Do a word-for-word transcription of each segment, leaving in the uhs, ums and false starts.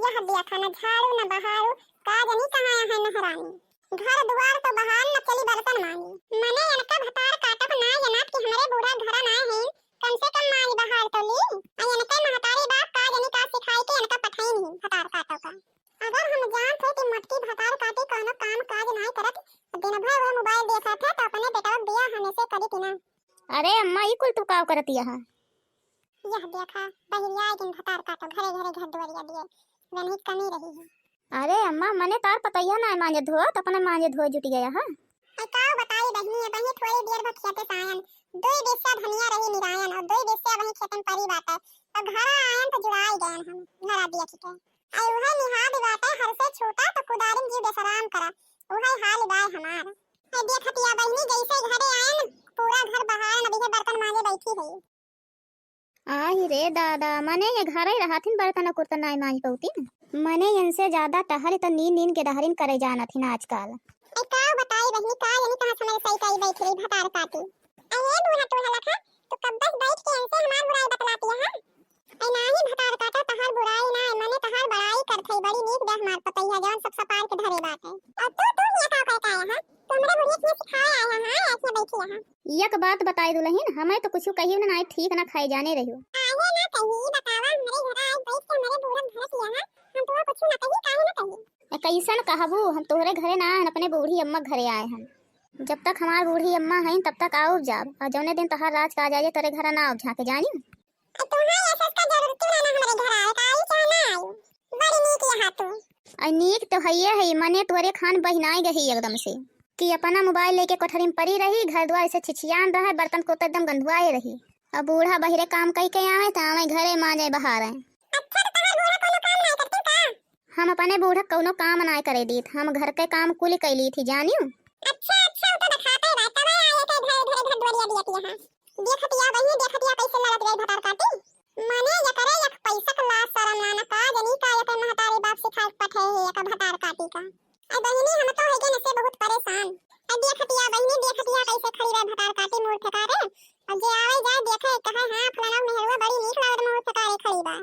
यह देखा, न झाड़ू न बहारू, का जनी कहाँ है महरानी। घर दुआर तो बहार न चली बर्तन मांजी। मने इनका भतार काटब ना जनात कि हमरे बूढ़ा घरा ना है, कम से कम मांज बहार तो ली। आ इनके महतारी बाप का जनी का सिखाई के इनका पठाई नहीं भतार काटो का। अगर हम जानत है कि मोटकी भतार काटी कौनो काम काज नाय करत, दिन भर वो मोबाइल देखत है, तो अपने बेटवा के बियाह हमें से करी कि ना। अरे अम्मा, ई कुल तू काव करत यहा? यह देखा, बहिरिया दिन भतार काटो, घरे घरे घर दुआरिया दिए, वनहित कमी रही है। अरे अम्मा, मने तार पतैया नाय मांजे धोत, अपने मांजे धोए जुट गया है। ऐ काव बताई बहिनी, अबहीं थोड़ी देर भर खेते से आयन, दुई बिस्सा धनिया रही निरायन और दुई बिस्सा वहीं खेतन परी बाटे, तो घरा आयन तो जुड़ाई गयन हम, घरा दिया के। ऐ उहे निहाद बाटे, हर से छूटा तो कुदारिन जीव बेसराम करा, उहे हाल बाय हमार। ऐ देखतिया बहिनी, जैसे घरे आयन, पूरा घर बहारन, अबहीं बर्तन मांजे बैठी है। आही रे दादा, मने ये घरे रहथिन, बर्तन कुर्तन नाय मांज पौतिन। मने इनसे ज्यादा टहल तो नीन नीन के डहरिन करे जानथिन आजकल। ऐ का बताई बहिनी, का जनी कहाँ समय सही कई बैठ रही भतार काटी। ऐ ये बूढ़ा टूढ़ा लखा, तो कब बस बैठ के इनसे हमार बुराई बतलाती है? ऐ नाही भतार काटा, तहार बुराई ना, मने तहार बड़ाई करत है, बड़ी नीक बे हमार पतैया, जवन सब सपार के धरे बाटे। और तू, तू हियाँ का करके आया है? तू हमरे बुढ़िया के सिखाए आया है, ऐसे बैठी है। एक बात बताई दुलहिन, हमें तो कुछ कहियो ना, ना ठीक ना खाए जाने रहियो। आए ना कही, बतावा, हमरे घर आज बैठ के हमरे बूढ़ा घर किया है, हम तो कुछ ना कही, काहे ना कही? ए, कैसन कहबू, हम तोहरे घरे ना आए हन, अपने बूढ़ी अम्मा घरे आए हन। जब तक हमार बूढ़ी अम्मा हईन, तब तक आउब जाब, और जौने दिन तहार राज का आ जाए, तोरे घरे ना आउब झांके, जानी? आ तुम्हारे ऐसा का जरूरत क्यों ना हमरे घर आए, का आई चाहे ना आई? बड़ी नीक यहाँ तू। आई नीक तो हइये है, मने तोरे खान बहिनाई गई एकदम से, कि अपना मोबाइल लेके कोठरी में पड़ी रही, घर द्वार से छिछियान रहे, बर्तन को तो एकदम गंधुआए रही। अब बूढ़ा बहिरे काम कई के आवे, तो आवे घरे मांजे बहारे। अच्छा, तो तहार बूढ़ा कोनो काम नहीं करती का? हम अपने बूढ़ा कौनो काम ना करे दीत, हम घर के काम कुल कैली थी, जानियो। अच्छा, अच्छा, उ तो दिखाते बा, तबे आए के घरे घरे घर दुआरिया दिया यहाँ। देखतिया बहिनी, देखतिया कैसे लड़त गई भतार काटी। मने एकरे एक पैसा के लाज शरम ना, ना का जनी का एकर महतारी बाप सिखा के पठे है एक भतार काटी का। ए बहिनी, हम तो है के नसे बहुत परेशान। ए देखतिया बहिनी, देखतिया कैसे खड़ी रहे भतार काटी मुंह फेंका रे। और जे आवे जाए देखे कहे, "हाँ, फलाना मेहरुआ बड़ी नीक लागत मुंह फेंका रे खड़ी बा।"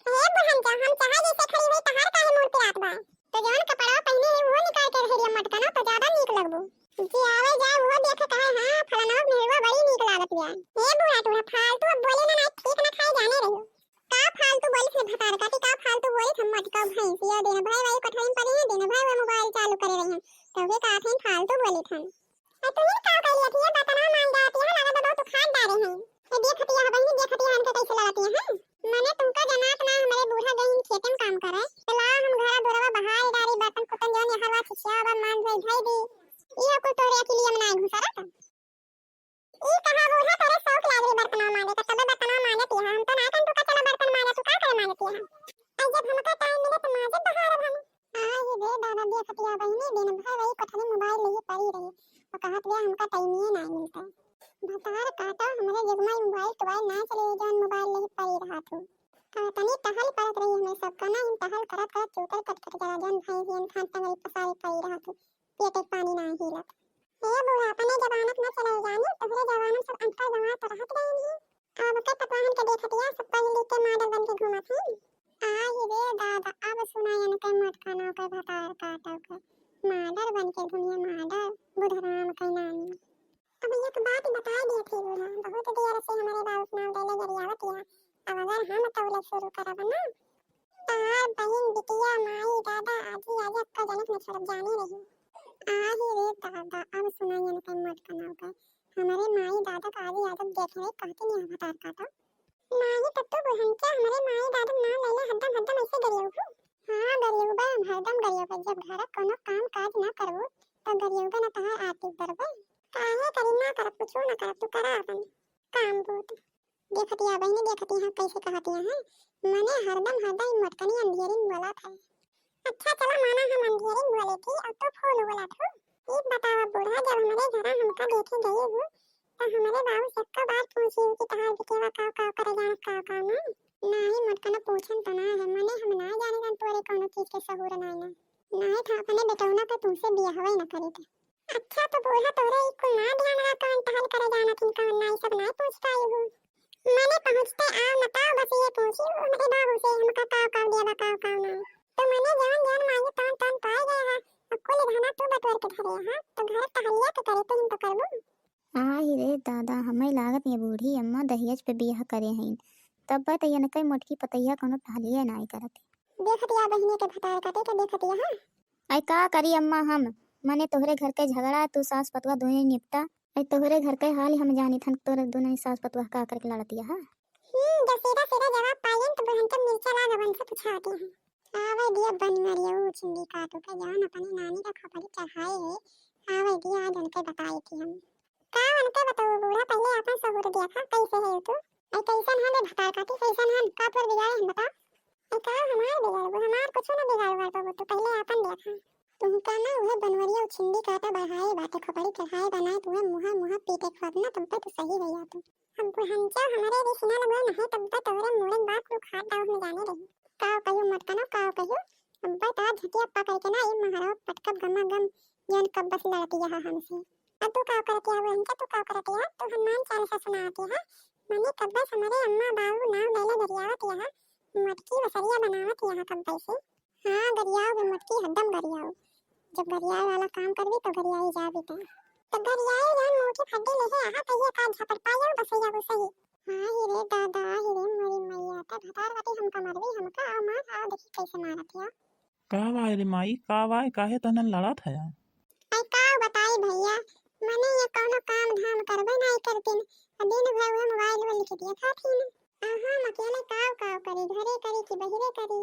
हे बुढ़न जा, हम चाहे जैसे खड़ी हुई, तहार काहे मुंह पिरात बा? तो जवन कपड़वा पहिने है, उहो निकाल के धरिया मटकना, तो ज्यादा नीक लगबू। जे आवे जाए, उहो देखे कहे, "हाँ, फलाना मेहरुआ बड़ी नीक लागत बिया।" हे बूढ़ा टूढ़ा, फालतू अब बोले ना, ना ठीक ना खाए जाने रहियो। का फालतू बोलित है भतार काटी, का फालतू बोलित हम मटका भैंसिया, दिन भर वही कोठरी में पड़ी है, दिन भर वो मोबाइल चालू करे रही हैं, तो वे का थे फालतू बोलित हैं। ए, तू ही का कइली अथी, ये बर्तनवा मांज डालती है, लागत बा बहुत उखाड़ डारे हैं। ए, देखती है बहिनी, देखती है हमके कैसे लड़ती है। मने तुमका जनात ना, हमरे बूढ़ा गई खेते में काम करे, तो ला हम घरा दुरवा बहार डारी, बर्तन कुतन जौन यहाँ हुआ छिछिया बा, मांज धोई धई दी। ये कुल तोरे अकेलिए में ना घुसरत। ई कहा बूढ़ा तोरे शौक लागल बर्तनवा मांजे के, तबे बर्तनवा मांजती है। हम तो ना कन तू का चला बर्तन मांजा, तू का करे मांजती है? अब जब हमका टाइम मिले तो मांजत बहारब हम। आ ये बे दादा, देखतिया बहिनी, दिन भर वही कोठरी मोबाइल लिए पड़ी रही। तो कहत बे हमका टाइम ही ना मिलता। भतार काटा, हमरे जुगमा मोबाइल तोबाइल ना चले, जौन मोबाइल लिए पड़ी रहा तू। तो तनी टहल परत रही, हमें सब कना इन टहल करत करत चूतर कट कट जरा, जौन भैंसियन खान टंगरी पसारी पड़ी रहा तू। पेटे पानी ना हिलत। ए बूढ़ा, अपने जमानत न चलल जानी, तोहरे जमानत सब अनपढ़ गंवार तो रहत गए नहीं। अब के पतवाहन के देखतिया, सब पढ़ लिख के मॉडल बन के घूमत हैं। आई रे दादा, अब सुना इनके मोटका नौकर भतार काटो के। मॉडल बन के घूमिए, मॉडल, बुधराम के नानी। अब एक बात बताई देत ही बूढ़ा, बहुत देर से हमरे बाबू के नाम लेले गरियावत या। अब अगर हम तौले शुरू करब ना, तहार बहिन, बिटिया, माई, दादा, आजी, आजा का जनक न छोड़ब जाने रही। आही रे दादा, अब सुनाई इनके मोटका नौकर। हमरे माई दादा का आजी आदत देखे रही, कहती नहीं भतार काटो। माई तब तो बुढ़न क्या हमरे माई दादा नाम लेले हरदम हरदम ऐसे गरियऊ हो। हाँ गरियऊ बा, हम हरदम गरियऊ बा। जब घर कोनो काम काज ना करबू तो गरियऊ बा ना तहार आरती करबे। काहे करी ना करब, कुछ ना करब, तू करा अपन काम बूत। देखतिया बहिनी, देखती हैं कैसे कहती हैं, मने हरदम हरदम ई मोटकनी अंधियरी में बोलत है। अच्छा चला माना हम अंधियरी में बोले थी, अब तो फूल बोलत हो। ई बतावा बूढ़ा, जब हमरे घरा हमका देखे गई हो, तो हमरे बाबू से एक्को बार पूछी हो कि तहार बिटिया काव काव करे जानत काव काव ना? नाही मोटकना पूछन तो ना है, मने हम ना जाने जान तोरे कोनो चीज के सहूर ना ना। नाही था अपने बेटौना के तुमसे बियाहवे न करे थे। अच्छा, तो बूढ़ा तोहरे ई कुल ना ध्यान रहा, कौन टहल करे जाना थी, कौन ना, ई सब ना पूछ पाई हूँ। मने पहुँचते आओ न ताओ, बस ये पूछी हूँ मेरे बाबू से, हमका काव काव दिया बा, काव काव ना। जवन जवन मांगे तवन तवन पाए गए है। अब कुल घना तू बटोर के धरे है, तो घर टहलिया तो करे, तू ही तो करबू। आई रे दादा, हमें लागत ये बूढ़ी अम्मा दहेज पे बियाह करे हईन, तब तो यनकै मोटकी पतैया कोनो टहलिए नाई करत। देखत या बहिने के भतार काटे के देखत या, हाँ? आई का करी अम्मा हम, मने तोहरे घर के झगड़ा, तू सास पतवा दोनों निपटा। आई तोहरे घर के हाल हम जानी थन, तोरे दोनों सास पतवा का करके लड़त या, हाँ? हम्म, जब सीधा सीधा जवाब पाएन तो बुढ़न के मिर्चा लाग बन से पूछा आती है। आवे दिया बनवरिया उ छिंदी काटू के, जवन अपनी नानी का खोपड़ी चढ़ाए है। आवे दिया, आज उनके बताई थी हम। का उनके बताऊ बूढ़ा, पहले आपन सबूर दिया था, कैसे है तू? आई कैसन है बे भतार काटी, कैसन है? का तोर बिगाड़े हम बता? आई का हमार बिगाड़बू? हमार कुछ ना बिगाड़ बाटू, तू पहले आपन देखा। तुमका ना उहे बनवरिया उ छिंदी काटा बढ़ाए बाटे, खोपड़ी चढ़ाए बनाए, तुहे मुहा मुहा पीटे खोदना, तुम पे तो सही रही तू। अब बुढ़ंचा हमरे भी सीना लगवे नहीं, तब तो तोरे मूड़न बात कुल खात दाव में जाने रही। काव कहियो मटकनो, काव कहियो, अब तो झटिया पकड़ के ना ई महाराव पटकब गमा गम, जौन कब्बस लड़ती है हमसे। अब तू काव करती है बुढ़ंचा, तू काव करती है? तू हनुमान चालीसा सुनाती है। मने कब्बस हमरे अम्मा बाबू नाव लेले गरियावत यहाँ, मटकी बसरिया बनावत यहाँ कब्बे से। हाँ, गरियाओ बे मोटकी, हरदम गरियाओ। जब गरियाए वाला काम करबी तो गरियाई जाबी तू। तो गरियाए जौन मुठी फड्डी लेहे आहा, कहिए का झपट पायो बसैया को सही। हाँ, ही रे दादा, ही रे मोरी मैया, ते भतार बाटी हमका मरबी, हमका आओ मार, आओ देखी कैसे मारत है। का वाय रे माई, का वाय, काहे तहनन लड़त है? आई का बताई भैया, मने ये कौनो काम धाम करबे नहीं करतीन, आ दिन भर उहे मोबाइल में लिख दिया खातीन। आ हम अकेले काव काव करी, घरे करी कि बहिरे करी?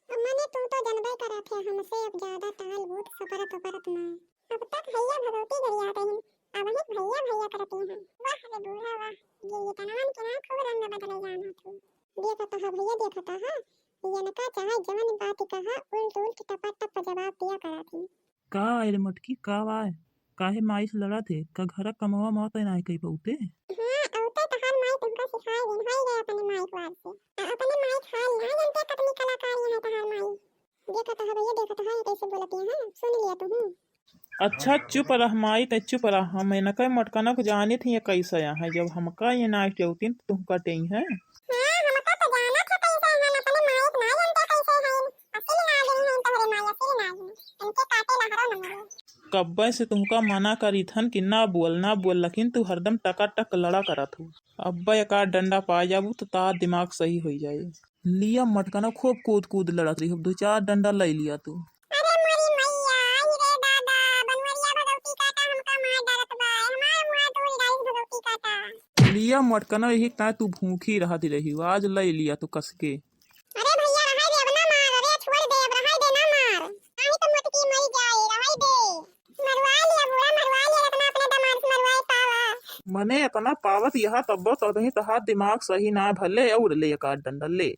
अब मने तू तो जनबे करत है हमसे, अब ज्यादा टाल बूट सपरत उपरत ना। अब तक भैया भगवती गरियात हैं, अब ही भैया भैया करती हैं। वाह रे बूढ़ा वाह, ये, ये तनवन के ना खूब रंग बदले जाना तू। देखत हा भैया, देखत हा, यनका चाहे जवन बात कहा, उल्ट उल्ट टपा टप जवाब दिया करत ही। का आय रे मटकी, का आय? काहे माई से लड़त हे? का घरा कमवा मवा तय नाय कई बहुते? हाँ, औते तहार माई तुमका सिखाए दिन, होई गए अपने माई के वार से। आ अपने माई के हाल ना जानते, कतनी कलाकारी है तहार माई। देखत हा भैया, देखत हा, ये कैसे बोलती है, सुन लिया तू। अच्छा चुप रह माई, तै चुप रह। हम इनके मटकना को जानित ही कैसे है, जब हमका ये नाय जौतीन तो तुमका टेई है। हाँ, हमका तो जानत है कैसे है, अपने माई के ना जानते कैसे है। असल नागिन है तोहरे माई, असल नागिन। इनके काटे लहरो न मरे। कब्बे से तुमका मना करीत हन कि ना बोल, ना बोल, लेकिन तू हरदम टकाटक लड़ा करत हो। अब्बे एकाध डंडा पा जाबू तो तार दिमाग सही होई जाए। लिया मटकना, खूब कूद कूद लड़त रही, अब दो चार डंडा ले लिया तू। अरे मोरी मैया, आई रे दादा, बनवरिया भगवती काटा हमका मार डालत बा, हमार मुआ तोड़ डालिस भगवती काटा। लिया मटकना, यही ताय तू भूखी रहत रही, आज ले लिया तू कस के। अरे भैया, रहाई दे, अब ना मार, अरे छोड़ दे, अब रहाई दे, ना मार। नाही तो मोटकी मरी जाए, रहाई दे। मरवा लिया बूढ़ा, मरवा लिया, इतना अपने दामाद से मरवाए पावा। मने इतना पावत यहाँ तब्बो तबही तहार दिमाग सही ना, भले और ले एकाध डंडा ले।